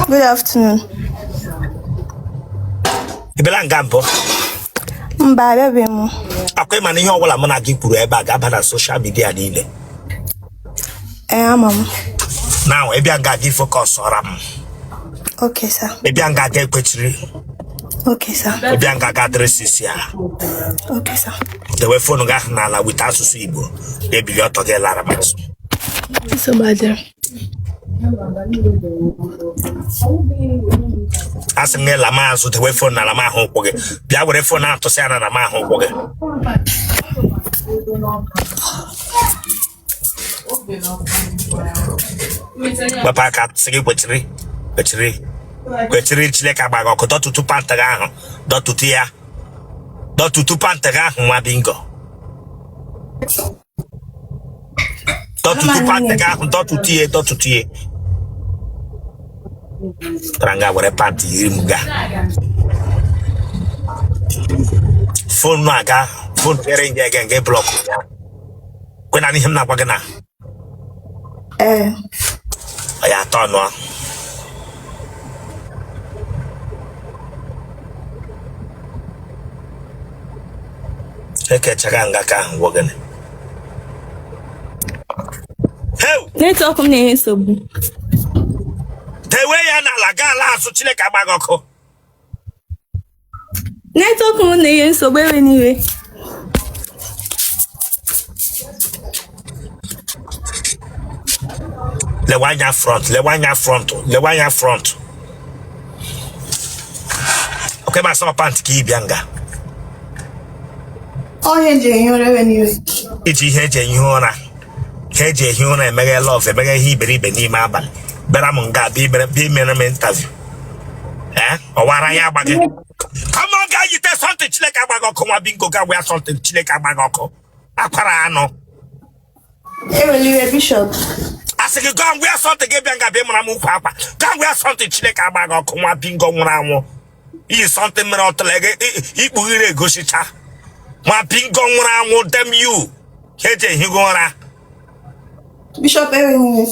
Good afternoon. Ị bịala nga mbụ? Mba, abịabeghị m. Akwa ịma na ihe ọbụla mụ na gị kwuru ebe a ga-aba na social media niile. Ee, ama m. Now, ị bịa nga gị focus ọra m. Okay, sir. Ị bịa nga gị ekwechiri. Okay, sir. Ị bịa nga gị adresị ya. Okay, sir. Dewe phone gị ahụ n'ala with asụsụ Igbo. Ebili ọtọ gị lara m azụ. Nsogbu adịrọ. Asị m gị la m azụ, dewe phone n'ala m ahụ ụkwụ gị. Bịa were phone ahụ tụsị ya n'ala m ahụ ụkwụ gị. Wepụ aka, sị gị kwechiri, kwechiri, kwechiri. Chineke agba gị ọkụ. Dọtụtụ pant gị ahụ, dọtụtụ ya, dọtụtụ pant gị ahụ, nwa bingo. Dọtụtụ pant gị ahụ, dọtụtụ ya, dọtụtụ ya. Tara nga were pant yiri m ga phone aga phone gere nge ege nge block ya. Kwe na ihe m na-agwa gị na Ee. Ọ ya atọ ọnụ. Ekechaga nga ka ahụ gwọ gịnị? Heu! Network m na-enye nsogbu. Dewe ya n'ala, gaa ala azụ. Chineke agba gị ọkụ. Network m na-enye nsogbu, ewena iwe. Lewe anya front, lewe anya front, lewe anya front. Okay, ma sọ pant ka ị bịa nga. Ọ ihe eji ehi ụra, ewena iwe. Iji ihe eji ehi ụra ka eji ehi ụra emeghe love, emeghe ihe iberibe n'ime abalị, bịara m nga bịa imere m interview. Ee, ọwara ya agba gị. Come on, gaa yite something. Chineke agba gị ọkụ, nwa bingo. Ga wear something. Chineke agba gị ọkụ, akwara anụ. Ewela iwe, Bishop. A sị gị go and wear something. Gị bịa nga bịa mara m ukwu akwa. Go and wear something. Chineke agba gị ọkụ, nwa bingo nwụrụ anwụ. Iyi something mere ọtụla gị ikpughere egosicha. Nwa bingo nwụrụ anwụ, damn you. Ka eji ehigo ụra. Bishop, ewena iwe.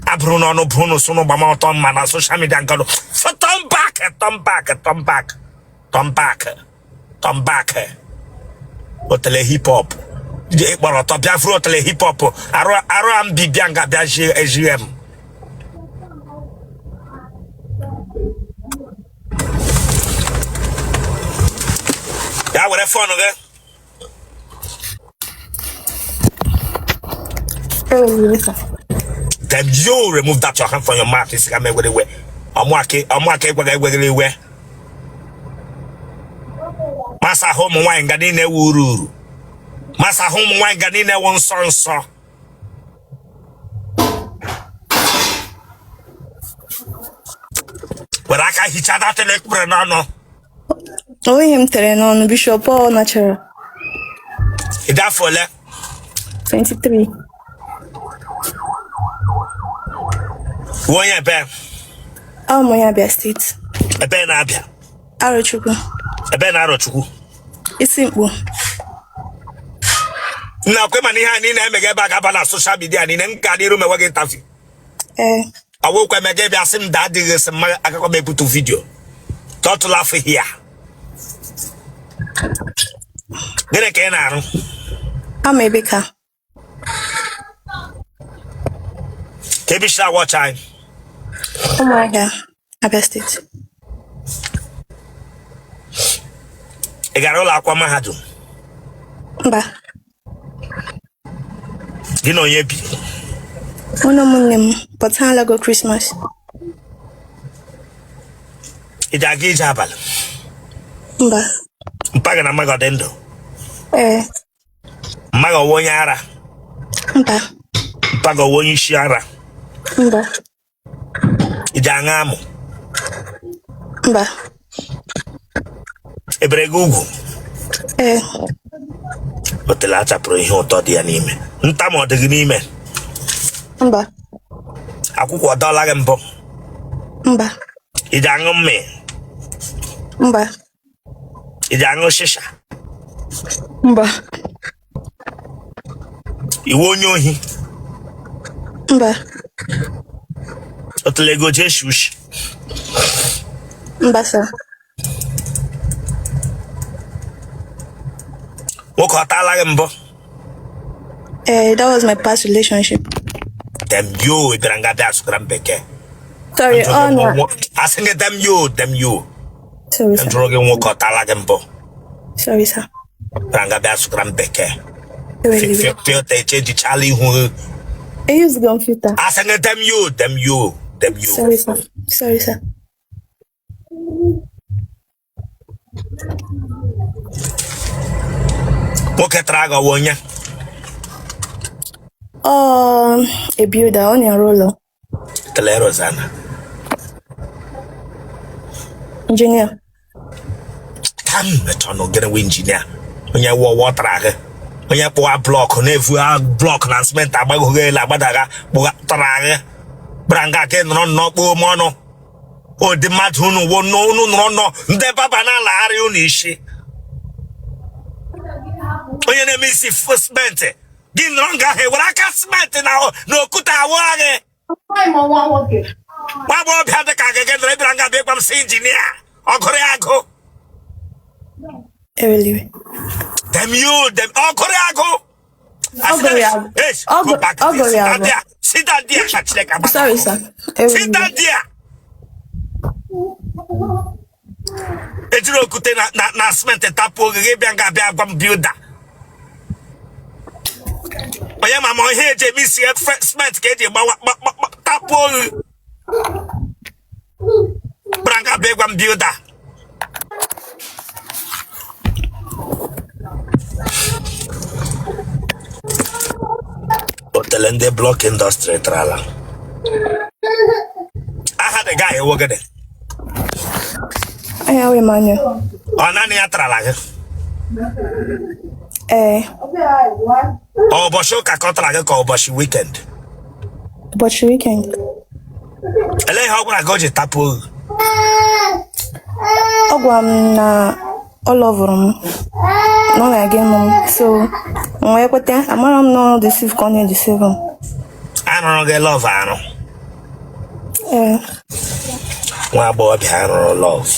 Abụrụ n'ọnụ bụ unu sụnụ gbama ọtọ mma na social media nkọdụ. So turn back, turn back, turn back, turn back, turn back. Otele hip hop ịkpọrọ ọtọ bịa furu otele hip hop arụ arụ m bi bịa nga bịa ejie m. Ya were phone gị. Then you remove that your hand from your mouth. Isi ka m ewere iwe. Ọmụaka ịgwaga ewegere iwe. Masa ahụ ụmụ nwaanyị nga niile wụ uru uru. Masa ahụ ụmụ nwaanyị nga niile wụ nsọ nsọ. Were aka hichaa that thing ekpere n'ọnụ. O nweghị ihe m tere n'ọnụ, Bishop, ọ natural. Ị dị afọ ole? 23. Wụ onye ebe? Abụ m onye Abia State. Ebe na Abia? Arochukwu. Ebe na Arochukwu? Isimkpo. Nna, kwe mana ihe a niile emega ebe a ga-aba na social media niile. M ga n'iru mewe gị interview. Ee. Ọwụkwa emega bịa sị m daa adịghị sị mma agakwa m ebutu video. Don't laugh here. Gịnị ka ị na-arụ? Ama ebe ka. Ka ebe isi awọcha anyị? Ụmụahịa, Abia State. Ị gara ụlọ akwụkwọ mahadum? Mba. Gị na onye bi? Mụ na ụmụnne m, but ha alago Christmas. Ị ji aga ije abalị? Mba. Mpa gị na mma gị ọ dị ndụ? Ee. Mma gị ọ wụ onye ara? Mba. Mpa gị ọ wụ onye isi ara? Mba. Ị ji aṅụ amụ? Mba. E bere gị ugwu? Ee. Otele achapụrụ ihe ụtọ dị ya n'ime. Ntamu ọ dị gị n'ime? Mba. Akwụkwụ ọ dọọla gị mbụ? Mba. Ị ji aṅụ mmiri? Mba. Ị ji aṅụ shisha? Mba. Ị wụ onye ohi? Mba. Otele gị o ji eshi ushi? Mba, sir. Nwoke ọ taala gị mbụ? Eh, that was my past relationship. Damn you, ị bịara nga bịa asụgara m bekee. Sorry, ọ na. Asị gị damn you, damn you. Sorry, sir. M jụrụ gị nwoke ọ taala gị mbụ? Sorry, sir. Bịara nga bịa sụgara m bekee. Ewela iwe. Filter echangechala ihu gị. Eyuzugo m filter. Asị gị damn you, damn you, damn you. Sorry, sir. Sorry, sir. Nwoke tara gị ọ wụ onye? Ọ a builder, ọ na-arụ ụlọ. Kelee Rosanna. Engineer. Ka m mechaa ọnụ gịnị wụ injinia onye wọwọ tara gị onye kpụwa block na-evu block na simenti agbagoghị elu agbadaga kpụwa tara gị bịara nga ka ị nọrọ nnọọ kpoo m ọnụ ụdị mmadụ unu wo unu nọrọ nnọọ ndị barber na-alagharị unu isi onye na-eme isi simenti gị nọrọ nga ahụ ewere aka simenti na okwute awụ gị nwa agbọghọbịa dị ka gị gị nọrọ bịara nga bịa gwa m sị injinia ọ gụrụ ya agụ. Ewela iwe. Damn you, damn ọ gụrụ ya agụ. Ọ gụrụ ya agụ. Ọ gụrụ ya agụ. Sit down there, ka Chineke agba. Sorry, sir. Ewela Sit iwe. down there. Ejiri okwute na simenti tapụ gị gị bịa nga bịa gwa m builder. Onye ma ma ihe eji eme isi simenti ka eji gbawa tapụ gị. Bịara nga bịa gwa m builder. Otele ndị block industry tarala. Aha the guy wụ gịnị? Aha ya wụ Emmanuel. Ọ naanị ya tarala gị? Ee. Ọ ụbọchị ụka ka ọ tara gị ka ụbọchị weekend? Ụbọchị weekend. Elee ihe ọ gwara gị o ji tapụ gị? Ọ gwara m na ọ loverụ m na ọ na-aga ịnụ m so m wee kweta amara m na ọ deceive ka ọ na-edeceive m. Arụrụ gị love arụ? Ee. Nwa agbọghọbịa arụrụ love.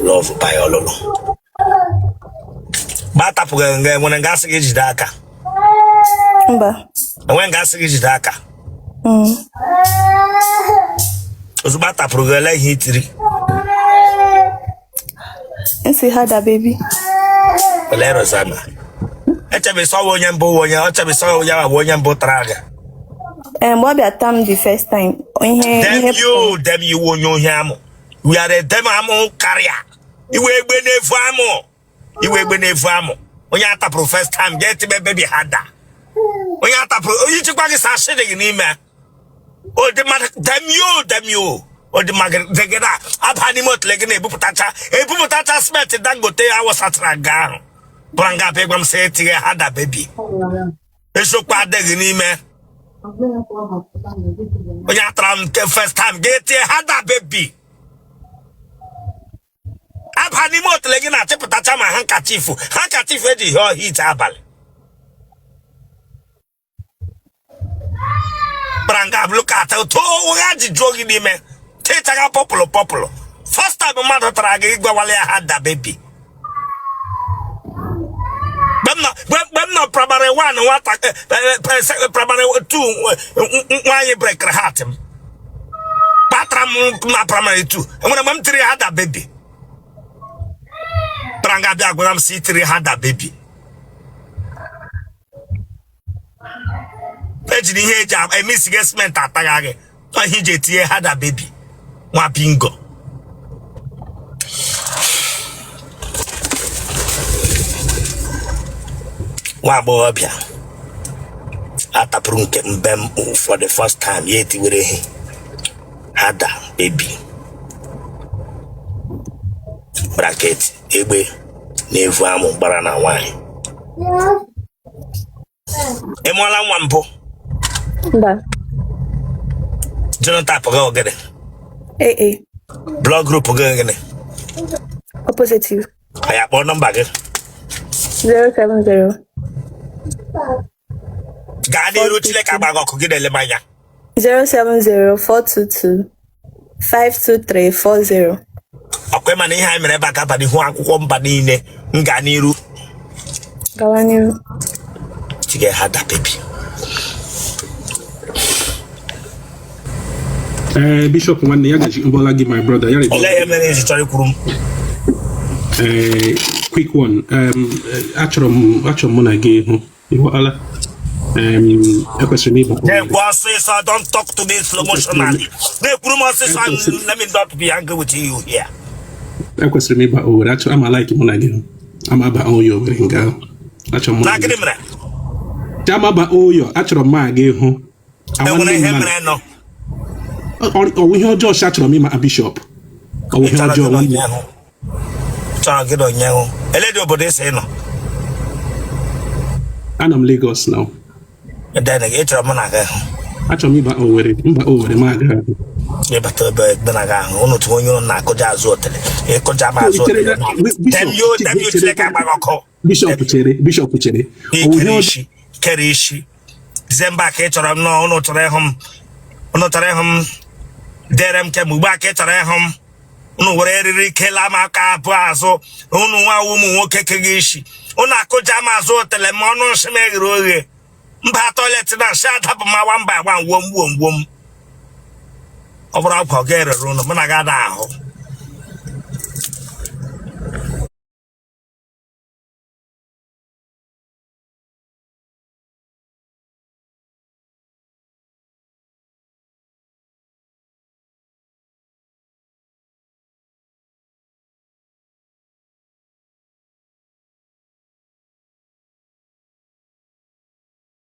Love by ọlụlụ. Mgbe atapụghị nga enwere nga asị gị jide aka? Mba. Enwere nga asị gị jide aka? Ozugbo atapụrụ gị ele ihe i tiri? M sị harder baby. Ole Rosanna. Echebisa ọwa onye mbụ onye echebisa ọwa ya bụ onye mbụ tara gị. Ee, mgbe ọ bịa taa m the first time ihe Damn you, damn you onye ohi amụ. We are a damn amụ karịa. Iwe egbe na-efu amụ. Iwe egbe na-efu amụ. Onye atapụrụ first time ga-etibe baby harder. Onye atapụrụ onye chịkwa gị sashị dị gị n'ime. Ụdị mmadụ damn you, damn you. Ụdị mmadụ gị na aba n'ime otele gị na-ebupụtacha ebupụtacha simenti Dangote ya wụsachara nga ahụ. Bụra nga abịa gwa m sị etinye harder baby. Eziokwu adịghị n'ime. Onye atara m nke first time ga-etinye harder baby. Aba n'ime otele gị na-achịpụtacha ma handkerchief handkerchief eji hie ọhịa ite abalị. Bụra nga look at otu ụgha ji jụọ gị n'ime tịchaga purple purple. First time mmadụ tara gị gwawala ya harder baby. Mgbe m nọ primary 1 nwata primary 2 nwaanyị breakere heart m kpatara m na primary 2 enwere mgbe m tiri harder baby. Bịara nga bịa gwara m si tiri harder baby. Ejiri ihe eji emisiga simenti atagha gị ihe iji etinye harder baby nwa bingo. Nwa agbọghọbịa atapụrụ nke mbe m for the first time ya etiwere ihe harder baby bracket egbe na-evu amụ gbara na nwaanyị. Ị mụọla nwa mbụ? Mba. Genotype gị gịnị? AA. Blood group gị gịnị? O positive. Anyị akpọọ nọmba gị. 070. Gaa n'iru, Chineke agba gị ọkụ, gị na-ele m anya. 070 422 52340. Ọkwa ịma na ihe anyị mere ebe a ga-aba n'ihu akwụkwọ mba niile. M gaa n'iru? Gawa n'iru. Chige ha da baby. Ee, Bishop nwanne ya gaji mbọla gị, my brother ya. Olee ihe mere iji chọrọ ikwuru m? Ee, quick one. Achọrọ m mụ na gị hụ, ịghọtala? Ekwesịrị m ịba. Na-ekwu ọsịsọ, don't talk to me slow motionally. Na-ekwuru m ọsịsọ. Let me not be angry with you here. Ekwesịrị m ịba Owerri. Achọ ama like mụ na gị hụ, ama aba Oyo Owerri nga ahụ. Achọrọ m mụ na na gị. Gịnị mere? Ama aba Oyo, achọrọ m ma gị hụ. Enwere ihe mere nọ? Ọwụ ihe ọjọọ si achọrọ m ịma, Bishop, ọwụ ihe Chọrọ ọjọọ gị nwanne. onye hụ, chọrọ gị na onye hụ, eledị obodo isi nọ? Anọ m Lagos now. Then ị chọrọ mụ na gị hụ? Achọrọ m ịba Owerri, mba Owerri ma aga ahụ. Ịbata ebe ebe na gị ahụ, unu tụ onye unu na-akụja azụ otele, ịkụja m azụ Chere, otele. Bishop, Dem yo, dem yo, Chineke agba gị ọkụ. Bishop, chere, Bishop, chere, ọwụ ihe Ikere ọjọọ. Isi kere isi Disemba ka ị chọrọ m nọọ. Unu chọrọ ịhụ m, unu chọrọ ịhụ m, dere m kemgbe. Ugbu a ka ị chọrọ ịhụ m, unu were eriri kela m aka abụọ azụ. Unu nwa ụmụ nwoke keghị isi, unu akụja m azụ otele m, ọnụ nsị m eghere oghe, mba toilet na nsị adapụ m awa mba agba ngwom gwom gwom. Ọ bụrụ akwa ọ ga-erere unu, mụ na gị ada ahụ.